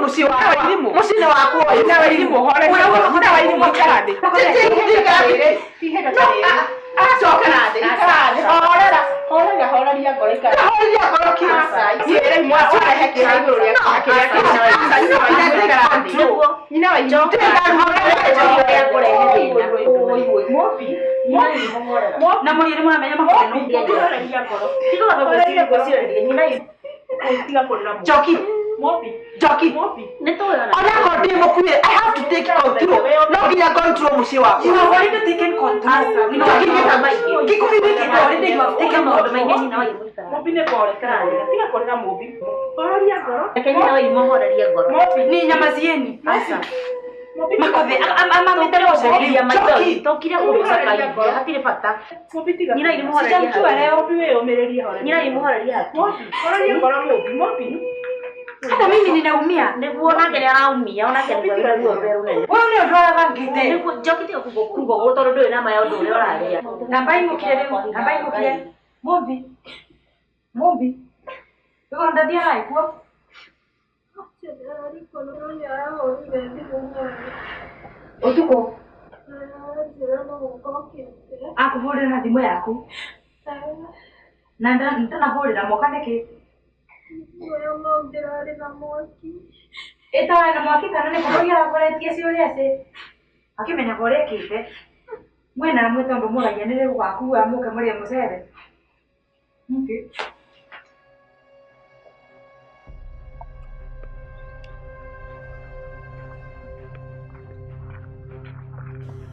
Muciĩ wakwa. Muciĩ nĩ wakwa ũyũ. Nyina wa irimũ horeria. Nyina wa irimũ ikara thĩ. Acokera thĩ, ikara thĩ. Horera, horeria, horeria ngoro ikara. Horeria ngoro kĩ? Niĩ rĩu warehe kĩeha igũrũ rĩa kĩrĩa kĩrĩa nyina wa irimũ. Nyina wa irimũ ikara thĩ. Nyina wa irimũ Na mũrĩ nĩ mũramenya makeno. Njoki. Njoki. Onakorwo ndĩ mũkuĩ, I have to take control. No nginya control mũciĩ wakwa. You have already taken control. Njoki, gĩkubi gĩkĩ. Already you have taken control. Mũmbi nĩ pole tiga kũrĩra mũmbi. Horeria ngoro. Ni nyama zieni. Makothe amamĩte tokire kũmũcakaithia hatirĩ bata. Mũmbi tiga. Nyina irimũ horeria Sijamjua leo. Mũmbi wĩyũmĩrĩrie horeria. Nyina irimũ horeria haki. Mũmbi horeria ngoro mũmbi mũmbi. Hata mimi ninaumia. Nĩguo onake nĩ araumia onake nĩguo wĩna ruo rũrĩa rũnene. Wewe nĩ ũndũ ũrabangĩte. Nĩguo Njoki tiga kuga ũguo tondũ ndũrĩ na ma ya ũndũ ũrĩa ũraria. Namba imũkire rĩu. Namba imũkire. Mũmbi. Mũmbi. Wĩgoro ndathiaga ĩkuo. Ũtukũ. Akũhũrĩra na thimũ yaku. Na ndanahũrĩra moka nĩkĩ? Ĩtawa na mwaki kana nĩ kũhoria arahoretie ciũria ci. Akĩmenyaga ũrĩa ekĩte. Mwena amwe tondũ mũragia nĩ rĩu gũgakua mũke mũrĩe mũcere. Okay.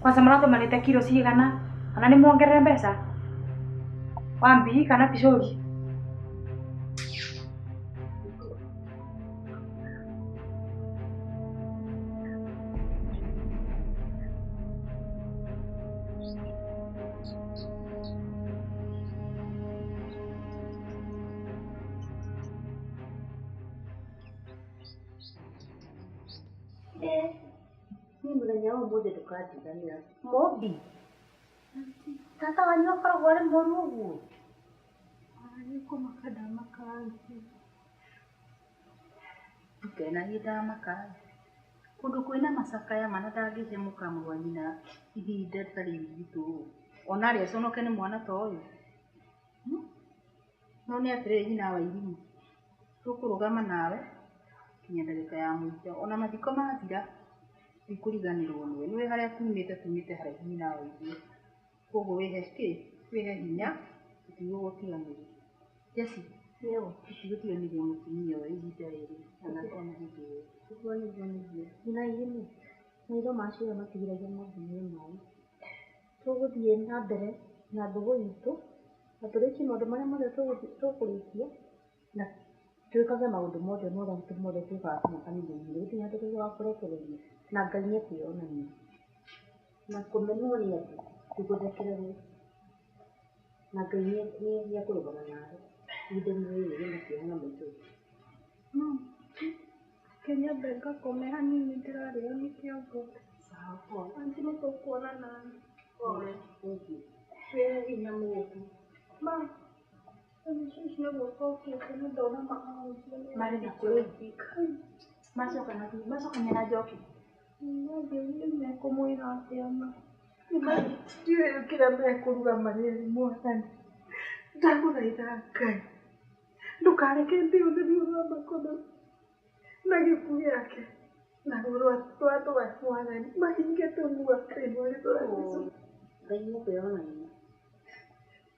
Kwanza mũrathomanĩte kiro cigana kana nĩ muongerere mbeca wambii kana picũri? Niĩ mũthenya wa ũmũthĩ ndũkandiganĩra. Mũmbi. Tata wanyu akoragwo arĩ mũru ũguo. Nĩkũmaka ndamaka aunty. Ndukenagie ndamaka. Kũndũ kwĩna macakaya mana ndangĩhe mũka wa nyina ihinda rĩtarĩ iritũ ũũ. Ona arĩ aconoke nĩ mwana ta ũyũ. No nĩ atĩrĩrĩ nyina wa irimũ, tũkũrũgama nawe nginya ndagĩka ya mũico. Ona mathiko mathira, ndikũriganĩrwo nĩwe. Nĩũĩ harĩa tumĩte, tumĩte haraihu nyina wa irimũ. Koguo wĩhe kĩ? Wĩhe hinya, tũtigũgũtiganĩria. Jesse, tũtigũtiganĩria mũtumia ũyũ ihinda rĩrĩ kana ona hĩndĩ ĩyo. Nĩguo nĩguo nĩguo. Nyina irimũ, maitho ma ciũra matigiragia ng'ombe ĩnyue maĩ. Tũgũthiĩ na mbere na ndũgũ itũ na tũrĩkie maũndũ marĩa mothe tũkũrĩkia na twĩkage maũndũ mothe mothe mothe twĩkaga nginya kanitha-inĩ. Gũtirĩ handũ tũgakũrekereria na Ngai nĩ ekwĩyonania. Na kũmenwo nĩ andũ ti gũthekererwo. Na Ngai nĩ ekũrũgama nawe ihinda-inĩ rĩrĩ rĩna kĩeha na maithori. Reke nyambe ngakome hanini ndĩrarĩo nĩ kĩongo. Sawa, pole. Aunty nĩ tũkuonana. Pole. Thank you. Wĩhe hinya mũũku. Ma, rĩu cũcũ nĩ gũka okĩte na ndona mahahũthia. Marĩ na kũrĩ. Macoka na macokania na Njoki. Rĩu mekũmwĩra atĩa ma? Ndiũĩ kĩrĩa mekũruga marĩe mwathani. Ndagũthaitha Ngai, ndũkareke ndĩo nĩ ruo rwa makono na gĩkuũ gĩake na ruo rwa andũ aya mwathani mahinge tũnua thĩinĩ wa rĩtwa rĩa Jesũ. Ngai nĩ ekwĩyonania.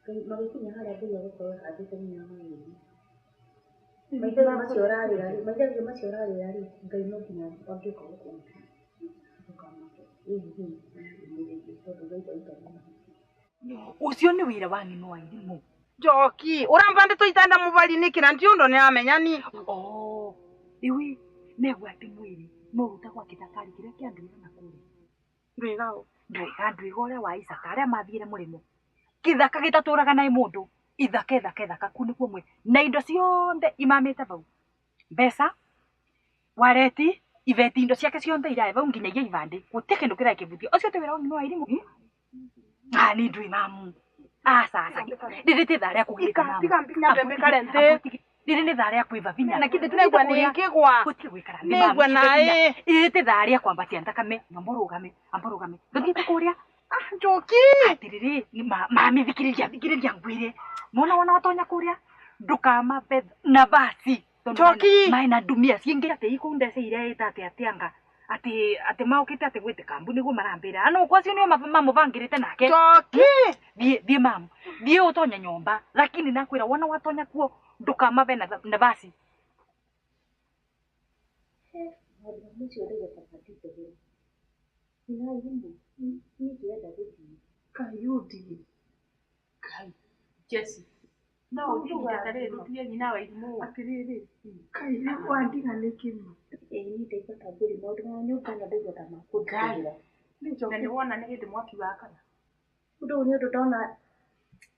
Ngai magĩkinya harĩa Ngai egũkorwo ehandĩte nyina wa irimũ. Maithori macio ũrarĩra rĩ, maithori macio ũrarĩra rĩ, Ngai no nginya angĩũka gũkũruta. Ndũkamake, wĩhe hinya na ũmĩrĩrie tondũ Ngai ndaitaga mahĩtia. Ũcio nĩ wĩra wa ng'ino wa irimũ. Njoki, ũrambandĩtwo itanda mũbari nĩkĩ na ndiũĩ ũndũ nĩamenyani? Oh, iwi negua atĩ mwĩrĩ no ũrutagwo kĩthakari kĩrĩa kĩa ndwĩga na kũrĩa. Ndwĩga ũ? Ndwĩga ndwĩga ũrĩa wa Isaka arĩa mathiire mũrĩmo. Kĩthaka gĩtatũraga na mũndũ. Ithaka ithaka ithaka kuu nĩkuo mwĩ na indo ciothe imamĩte vau. Mbeca, wareti, ibeti indo ciake ciothe irae vau nginyagia ibandĩ. Gũtirĩ kĩndũ kĩrae kĩbutio. Ũcio ti wĩra wa ng'ino wa irimũ. Ah, nĩ ndũĩ mamu. Aca aca. Ndĩrĩte ithaa rĩa kũgĩrĩka mamu. Tiga nyambe mbikare nthĩ. Rĩrĩ nĩ thaa rĩa kwĩva vinya. Na kinde tũraigua nĩ ngĩgwa. Gũtirĩ gũikara thĩ. Nĩngua naĩ. Rĩrĩ ti thaa rĩa kwambatia thakame. Amba ũrũgame, amba ũrũgame. Ndũthiĩte kũrĩa. Ah, Njoki. Atĩrĩrĩ, mami thikĩrĩria, thikĩrĩria ngwĩre. Mwana wona watonya kũrĩa ndũkamabe nabasi. Njoki. Maĩ na ndumia ciĩngĩ atĩ ikũu ndeceire ĩta atĩ atĩanga. Atĩ atĩ maũkĩte atĩ gwĩte kambu nĩguo marambĩra. Ano kwa acio nĩo mamũbangĩrĩte nake. Njoki. Thiĩ thiĩ mamu. Thiĩ ũtonye nyũmba. Lakini nakwĩra wona watonya kuo ndũkamabe nabasi. Maũndũ macio ndauga kaba nditũhĩre. Nyina irimũ, niĩ ndĩrenda gũthiĩ. Ngai ũndige. Ngai. Jesse. No ũthiĩ ihinda ta rĩrĩ ũtige nyina wa irimũ. Atĩrĩrĩ, Ngai rĩu wandiga nĩkĩ ma? Ĩĩ niĩ ndaigua ta ngũrĩ maũndũ ma nyũmba ĩno ndaigua ta makũnditũhĩra. Nĩ Na Njoki. nĩ wona nĩ hĩndĩ mwaki wakana. Ũndũ ũyũ nĩ ũndũ ndona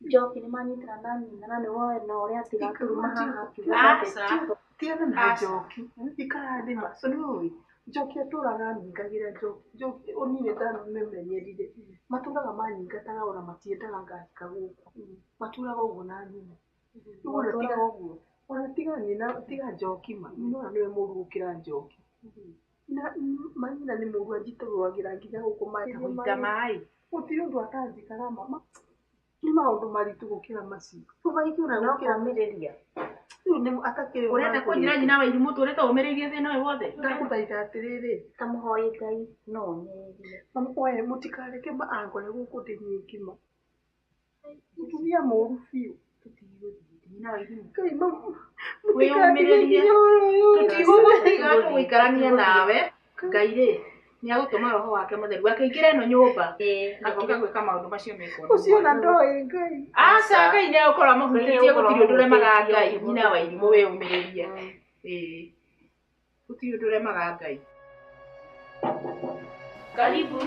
Njoki nĩ manyitana na nyina na nĩ wona ũrĩa atigatũruma haha akiuga Aca. Tigana na Aca. Njoki. Ikara thĩ ma. So nĩũĩ, Njoki atũraga anyingagĩra Njoki. Njoki niĩ ndamĩmenyerire. Matũraga manyingataga ona matiendaga ngahika gũkũ. Matũraga ũguo na nyina. Rĩu ona tiga Matũraga ũguo. ona tiga nyina tiga Njoki ma. Nyina ona nĩwe mũũru gũkĩra Njoki. Na manyina nĩ mũũru anjitũrũragĩra nginya gũkũ maĩ. Gũita maĩ. Gũtirĩ ũndũ atanjĩkaga mama. Nĩ maũndũ maritũ gũkĩra macio. Tũmaingĩ ona No gũkĩra kũũmĩrĩria. rĩu nĩ atakĩrĩ Ũrenda kũnjĩra nyina wa irimũ tũrĩte ũmĩrĩirie thĩna ũyũ wothe? Ndakũthaitha atĩrĩrĩ, Ta mũhoe Ngai no omĩrĩrie. we mũtikareke ma angore gũkũ ndĩ nyingĩ ma. Mũtumia mũũru biũ. Nyina wa irimũ. Ngai ma Wĩyũmĩrĩrie. mũtikandige ũhoro ũyũ. Tũtigũgũtiga tũgũikarania nawe. Ngai rĩ, nĩ agũtũma roho wake mũtheru akĩingĩra ĩno nyũmba. Agoka gwĩka maũndũ macio mekwo. Ũcio ona ndoĩ Ngai. Aca Ngai nĩ agũkorwo amũhutĩtie gũtirĩ ũndũ ũremaga Ngai. Nyina wa irimũ wĩyũmĩrĩrie. Ĩĩ. Gũtirĩ ũndũ ũremaga Ngai. Karibu.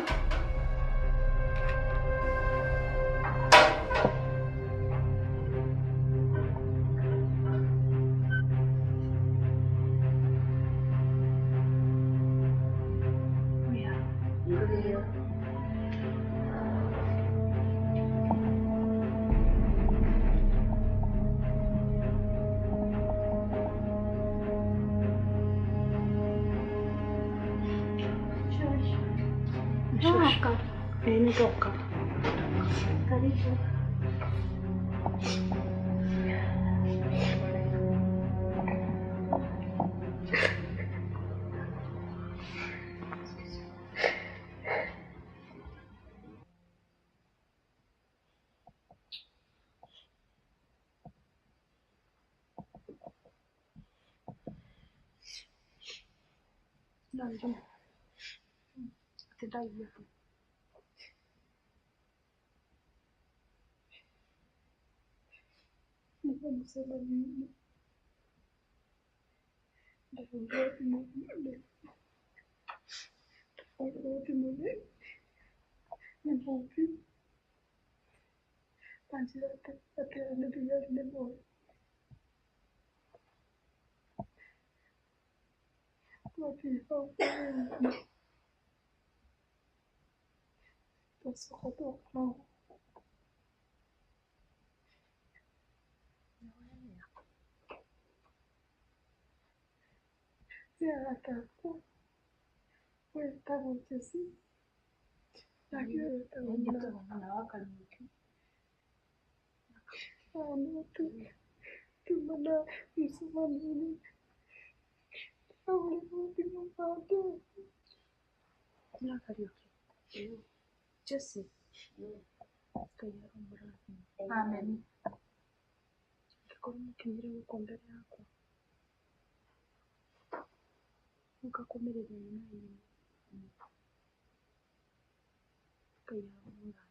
Ndoka. Ĩĩ nĩ ndoka. Karibu. Na irimũ. Atĩ ndaigua atĩ. Nĩguo mũcemanio-inĩ. Ndahũrirwo thimũ nĩ ndahũrirwo thimũ nĩ Mũmbi. Anjĩra atĩ atĩ nĩ thigari nĩ moĩ. Twathiĩ hau borithi. Twacoka twoka nao. Nĩ arata akwa. Ũyũ etagwo Jesse. Nake ũyũ etagwo Nyina wa Kariũki. Aya nĩo tuma na mũcemanio-inĩ. Ndahũrirwo thimũ baadaye. Nyina wa Kariũki. Jesse. Ngai aromũrathima. Amen. Angĩkorwo mũkinyire gũkũ mbere yakwa. Mũka kũmĩrĩria nyina irimũ. Ngai aromũrathima.